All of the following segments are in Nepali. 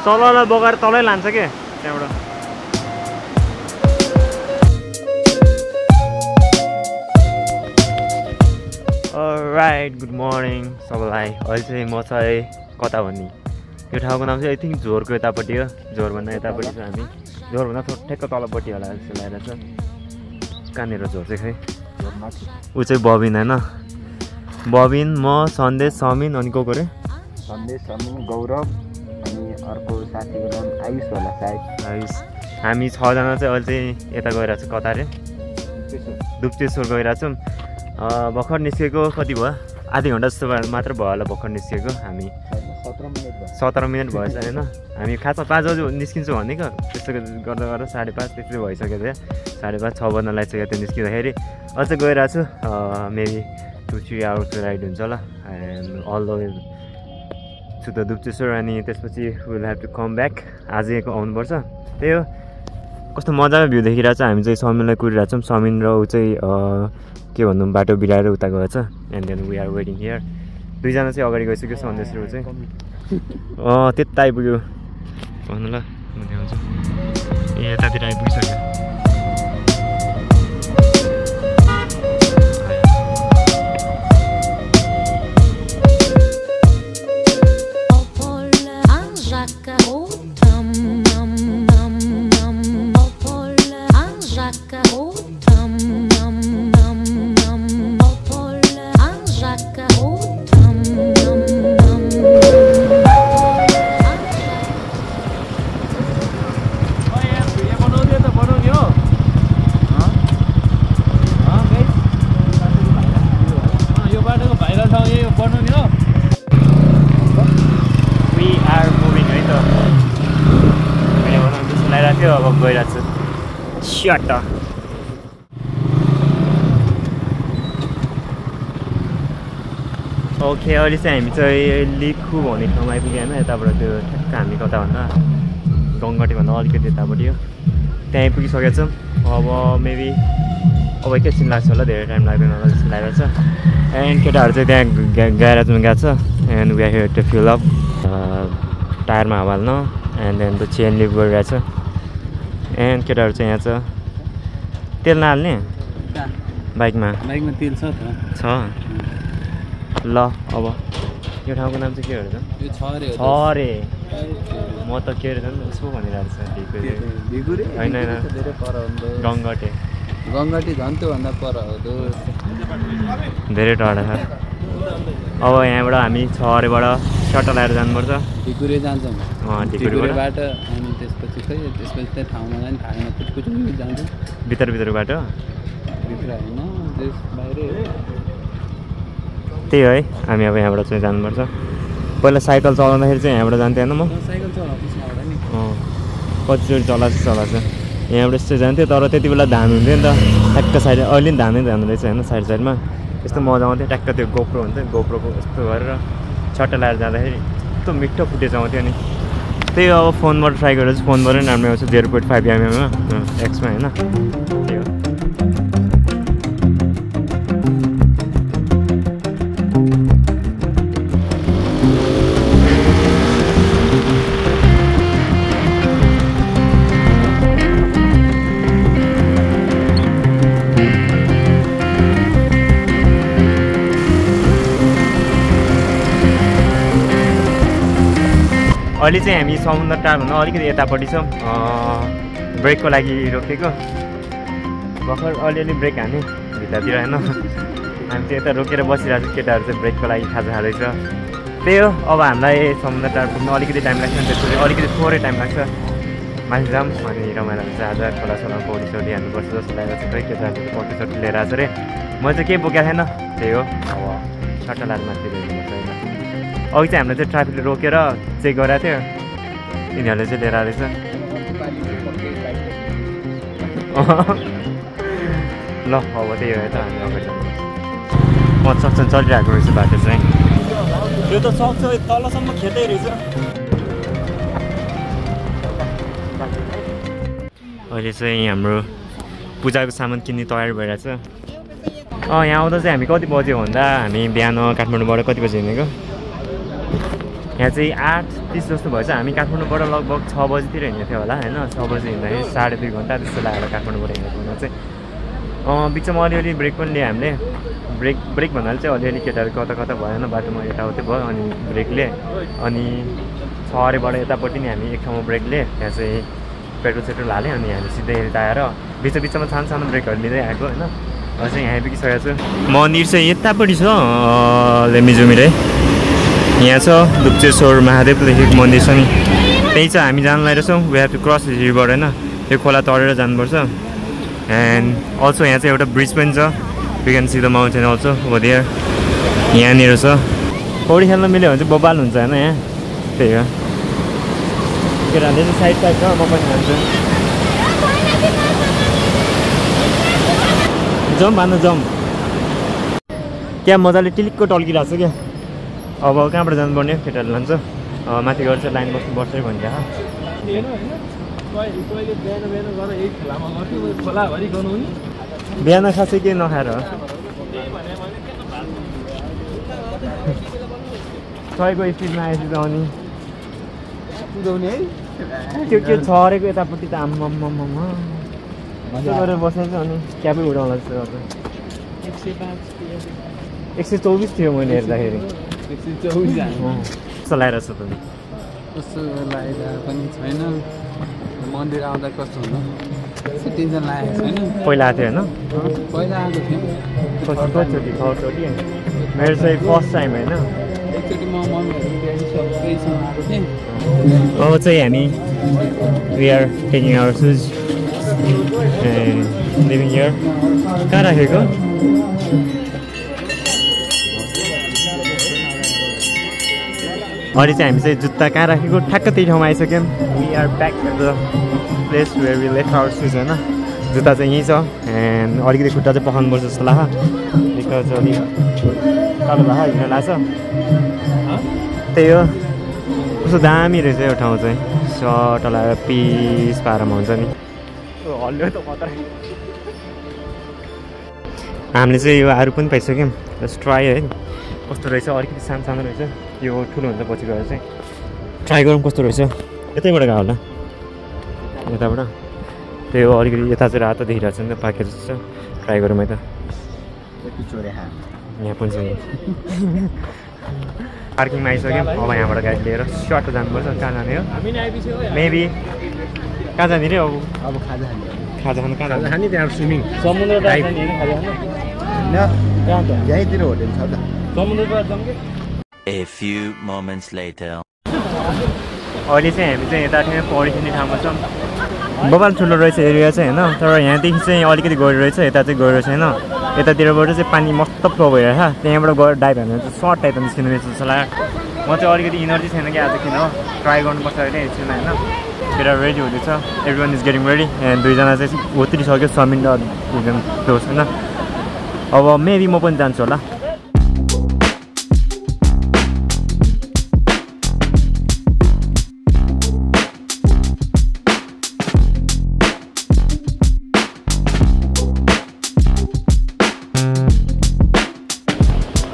तललाई बगाएर तलै लान्छ के त्यहाँबाट राइट गुड मर्निङ सबैलाई अहिले चाहिँ म चाहिँ कता भन्ने यो ठाउँको नाम चाहिँ आई थिङ्क झोरको यतापट्टि हो झोरभन्दा यतापट्टि छ हामी झोरभन्दा ठ्याक्क तलपट्टि होला जस्तो लागेको छ कहाँनिर झोर चाहिँ खै ऊ चाहिँ बबिन होइन बबिन म सन्देश समिन अनि को रे सन्देश समिन गौरव अनि अर्को साथीको नाम आयुष होला सायद आयुष हामी 6 जना चाहिँ अहिले चाहिँ यता गइरहेको छ कता रे दुप्चेश्वर गइरहेको छौँ भर्खर निस्केको कति भयो आधी घन्टा जस्तो मात्र भयो होला भर्खर निस्केको हामी 17 मिनट भएछ होइन हामी खासमा 5 बजी निस्किन्छौँ भनेको त्यस्तो गर्दा गर्दा 5:30 त्यस्तै भइसक्यो थियो 5:30 6 बज्न लागिसक्यो त्यो निस्किँदाखेरि अझै गइरहेको छु मेबी 2-3 आवर्सको राइड हुन्छ होला and all the way to the Dupcheshwar अनि त्यसपछि will have to come back आजैको आउनुपर्छ त्यही हो कस्तो मजाको भ्यू देखिरहेको छ हामी चाहिँ समिनलाई कुरिरहेको छौँ समिन र ऊ चाहिँ के भन्नु बाटो बिराएर उता गएछ and then we are waiting here दुईजना चाहिँ अगाडि गइसक्यो सन्देशहरू चाहिँ त्यता आइपुग्यो भन्नु ल म देखाउँछु ए यतातिर आइपुगिसक्यो अब गइरहेको छु स्याट ओके अहिले चाहिँ हामी चाहिँ लिखु भन्ने ठाउँमा आइपुग्यो होइन यताबाट त्यो ठ्याक्क हामी कता भन्दा गङ्गटीभन्दा अलिकति यतापट्टि हो त्यहाँ आइपुगिसकेको छौँ अब मेबी अब एकैछिन लाग्छ होला धेरै टाइम लाग्दैन होला जस्तो लागेको छ एन्ड केटाहरू चाहिँ त्यहाँ ग्यारेजमा गएको छ and we are here to fill up टायरमा हावा हाल्न एन्ड देन त्यो चेन लिभ गरिरहेछ एन्ड केटाहरू चाहिँ यहाँ छ तेल नहाल्ने बाइकमा तेल छ ल अब यो ठाउँको नाम चाहिँ के भन्छ यो छ अरे म त के अरे उसको भनिरहेको छ होइन गङ्गटे झन् त्योभन्दा पर हो धेरै टाढा छ अब यहाँबाट हामी 6 अरेबाट सटल आएर जानुपर्छ ढिकुरे जान्छौँ ढिकुरेबाट अनि त्यसपछि त्यहाँ ठाउँमा जाने थाहा कुछ जान्छौँ भित्रबाट भित्र होइन बाहिरै त्यही है हामी अब यहाँबाट चाहिँ जानुपर्छ पहिला साइकल चलाउँदाखेरि चाहिँ यहाँबाट जान्थेँ होइन म साइकल चलाउँछु कतिचोटि चलाएको यहाँबाट यस्तो जान्थ्यो तर त्यति बेला धान हुन्थ्यो नि त ट्याक्क साइड अहिले पनि धानै धान रहेछ होइन साइडमा यस्तो मजा आउँथ्यो ट्याक्क त्यो गोप्रो हुन्थ्यो गोप्रोको यस्तो गरेर छट्टा लगाएर जाँदाखेरि यस्तो मिठो फुटेज आउँथ्यो नि त्यही अब फोनबाट ट्राई गरेर चाहिँ फोनबाट नै राम्रो आउँछ 0.5 mm एक्समा होइन त्यही हो अहिले चाहिँ हामी समुद्र टारभन्दा अलिकति यतापट्टि छौँ ब्रेकको लागि रोकेको भर्खर अलिअलि ब्रेक हान्यो भित्रतिर होइन हामी चाहिँ यता रोकेर बसिरहेको छौँ केटाहरू चाहिँ ब्रेकको लागि खाजा खाँदैछ त्यही हो अब हामीलाई समुद्र टार पुग्नु अलिकति टाइम लाग्छ त्यसपछि अलिकति थोरै टाइम लाग्छ माथि जाऊँ अनि रमाइलो हुन्छ आज खोलासोला पौडी हान्नुपर्छ जस्तो लागेको छ खै केटाहरूले पट्टी लिएर आएको रे मैले चाहिँ केही बोकेको थिएन त्यही हो अब सट्टा लाएर माथि हेर्नुपर्छ होइन अघि चाहिँ हामीलाई चाहिँ ट्राफिकले रोकेर चेक गरेको थियो यिनीहरूले चाहिँ लिएर आएछ ल अब त्यही हो त हामी अगाडि मजासँग चलिरहेको रहेछ बाटो चाहिँ यो त सक्छ तलसम्म खेतै रहेछ अहिले चाहिँ हाम्रो पूजाको सामान किन्ने तयार भइरहेछ यहाँ आउँदा चाहिँ हामी कति बज्यो भन्दा हामी बिहान काठमाडौँबाट कति बजी हिँडेको यहाँ चाहिँ 8:30 जस्तो भएछ। हामी काठमाडौँबाट लगभग 6 बजीतिर हिँडेको थियो होला होइन। 6 बजी हिँड्दाखेरि 2.5 घन्टा त्यस्तो लागेर काठमाडौँबाट हिँडेको हुन चाहिँ बिचमा अलिअलि ब्रेक पनि लियो हामीले। ब्रेक भन्नाले चाहिँ अलिअलि केटाहरू कता कता भएन बाटोमा यताउति भयो अनि ब्रेक लिएँ। अनि 6 अरेबाट यतापट्टि नि हामी एक ठाउँमा ब्रेक लिएँ। त्यहाँ चाहिँ पेट्रोल हालेँ अनि हामी सिधै यता आएर बिचमा सानो ब्रेकहरू लिँदै आएको होइन। अहिले चाहिँ यहाँ पुगिसकेको छु। मन्दिर चाहिँ यतापट्टि छ लेमिजुमिरे। यहाँ छ दुप्चेश्वर महादेव लेखेको मन्दिर छ नि त्यही छ। हामी जानु लागिरहेछौँ। We have to cross river होइन। त्यो खोला तरेर जानुपर्छ। एन्ड अल्सो यहाँ चाहिँ एउटा ब्रिज पनि छ। You can see the mountain also over there. यहाँनिर छ। पौडी खेल्न मिल्यो भने चाहिँ बबाल हुन्छ होइन यहाँ। त्यही हो केटाहरूले चाहिँ साइड छ। म पनि खान्छु। जम्प हान्नु जम्प। क्या मजाले टिलिक्क टल्किरहेको छ क्या। अब कहाँबाट जानुपर्ने केटाहरू लान्छ माथि गर्छ लाइन बस्नुपर्छ भनिरहेको। बिहान खासै केही नखाएर सयको स्पिडमा आएपछि त अनि त्यो के छ अरेको यतापट्टि त आम्माम्माम्मा गरेर बसेको छ। अनि क्याबै उडाउला जस्तो गर्छ। 124 थियो मैले हेर्दाखेरि। कस्तो लागिरहेको छ त? कस्तो लागिरहेको पनि छैन। मन्दिर आउँदा कस्तो हुनु टेन्सन लागेको छैन। पहिला आएको थियो होइन? पहिला आएको थियो कतिचोटि 6 चोटि। मेरो चाहिँ फर्स्ट टाइम होइन। एकचोटि म मम्मीहरूसँग आएको थिएँ। अब चाहिँ हामी we are taking our shoes living here. कहाँ राखेको? अहिले चाहिँ हामी चाहिँ जुत्ता कहाँ राखेको ठ्याक्क त्यही ठाउँमा आइसक्यौँ। We are back at the place where we left our shoes होइन। जुत्ता चाहिँ यहीँ छ। एन्ड अलिकति खुट्टा चाहिँ पखाउनुपर्छ जस्तो लाग्छ। बिकज अलिक कालो भएको हिँड्न लाग्छ। त्यही हो। कस्तो दामी रहेछ यो ठाउँ चाहिँ। सट लगाएर पिस पारामा हुन्छ नि। हल्यो त खतरा। हामीले चाहिँ यो आरू पनि पाइसक्यौँ। जस्ट ट्राई है कस्तो रहेछ। अलिकति सानो रहेछ। यो ठुलो हुन्छ पछि गएर चाहिँ ट्राई गरौँ कस्तो रहेछ। यतैबाट गयो होला यताबाट। त्यही हो अलिकति यता चाहिँ रातो देखिरहेको छ नि त पाकेको जस्तो छ। ट्राई गरौँ है त। यहाँ पनि छ पार्किङमा आइसक्यौँ। अब यहाँबाट गाडी लिएर सर्ट जानुपर्छ। कहाँ जाने हो? मेबी कहाँ जाने रे? अब खाजा खानु कहाँ जाने? त्यहाँ स्विमिङ समुद्र यहीँतिर होटेल छ त। A few moments later. अहिले चाहिँ हामी चाहिँ यता ठ्याक्कै पौडी खेल्ने ठाउँमा छौँ। बबाल ठुलो रहेछ एरिया चाहिँ होइन। तर यहाँदेखि चाहिँ अलिकति गहिरो रहेछ। यता चाहिँ गहिरो छैन। यतातिरबाट चाहिँ पानी मस्त फ्लो भइरहेछ। त्यहाँबाट गएर डाइभ हान्नु चाहिँ सर्ट टाइप निस्किनु रहेछ जस्तो लाग्यो। म चाहिँ अलिकति इनर्जी छैन कि आज किन हो। ट्राई गर्नुपर्छ अहिले एकछिन होइन। केटा रेडी हुँदैछ। Every one is getting ready. And दुईजना चाहिँ उत्रिसक्यो। समिन र क्लोज होइन। अब मेबी म पनि जान्छु होला।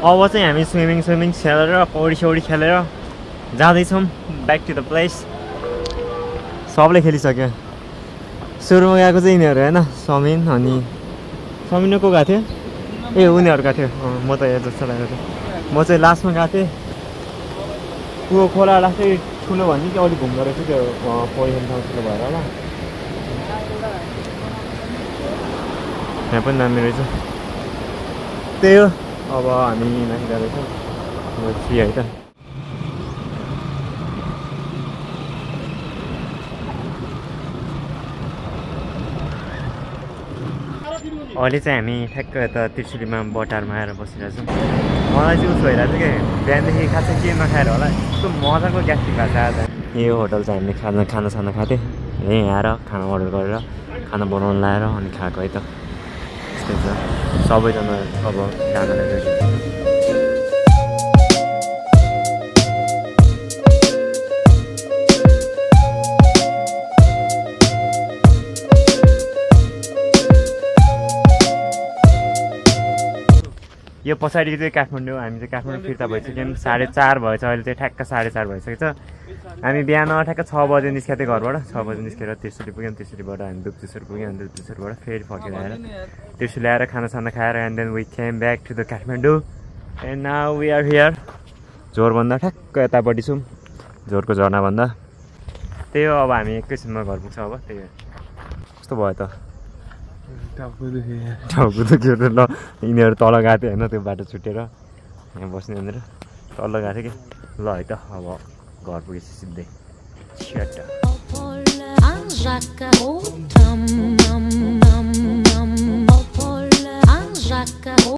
अब चाहिँ हामी स्विमिङ खेलेर पौडी खेलेर जाँदैछौँ ब्याक टु द प्लेस। सबले खेलिसक्यो। सुरुमा गएको चाहिँ यिनीहरू होइन समिन अनि समिन को गएको थियो? ए उनीहरू गएको थियो। म त यहाँ जस्तो लागेको थियो। म चाहिँ लास्टमा गएको थिएँ। ऊ खोला लास्टै ठुलो भन्ने कि अलिक घुम्दो रहेछ त्यो पौडी खेल्ने ठाउँ ठुलो भएर होला। यहाँ पनि दामी रहेछ। त्यही हो। अब हामी माथि जाँदैछौँ। सी है त। अहिले चाहिँ हामी ठ्याक्क यता त्रिशुलीमा बटारमा आएर बसिरहेछौँ। मलाई चाहिँ उस भइरहेको थियो कि बिहानदेखि खासै के नखाएर होला यस्तो मजाको ग्यास्ट्रिक भएको छ आज। यो होटल चाहिँ हामीले खाना खाएको थिएँ। यहीँ आएर खाना अर्डर गरेर खाना बनाउनु लाएर अनि खाएको है त। त्यस्तै छ। सबैजना अब जाँदैन रहेछ। यो पछाडि चाहिँ काठमाडौँ हामी चाहिँ काठमाडौँ फिर्ता भइसक्यौँ 4:30 भएछ अहिले चाहिँ ठ्याक्क 4:30 भइसकेको छ हामी बिहान ठ्याक्क 6 बजे निस्केको थियौँ घरबाट 6 बजे निस्केर त्रिशुली पुग्यौँ त्रिशुलीबाट हामी दुप्चेश्वर पुग्यौँ अनि दुप्चेश्वरबाट फेरि फर्केर आएर त्रिशुली आएर खानासाना खाएर and then we came back to the Kathmandu and now we are here झोरभन्दा ठ्याक्क यतापट्टि छौँ झोरको झरनाभन्दा त्यही हो अब हामी एकैछिनमा घर पुग्छ अब त्यही हो कस्तो भयो त टाउको दुख्यो ल यिनीहरू तल गएको थियो होइन त्यो बाटो छुटेर यहाँ बस्ने भनेर तल गएको थियो कि ल है त अब घर पुगेपछि सिधै Jacques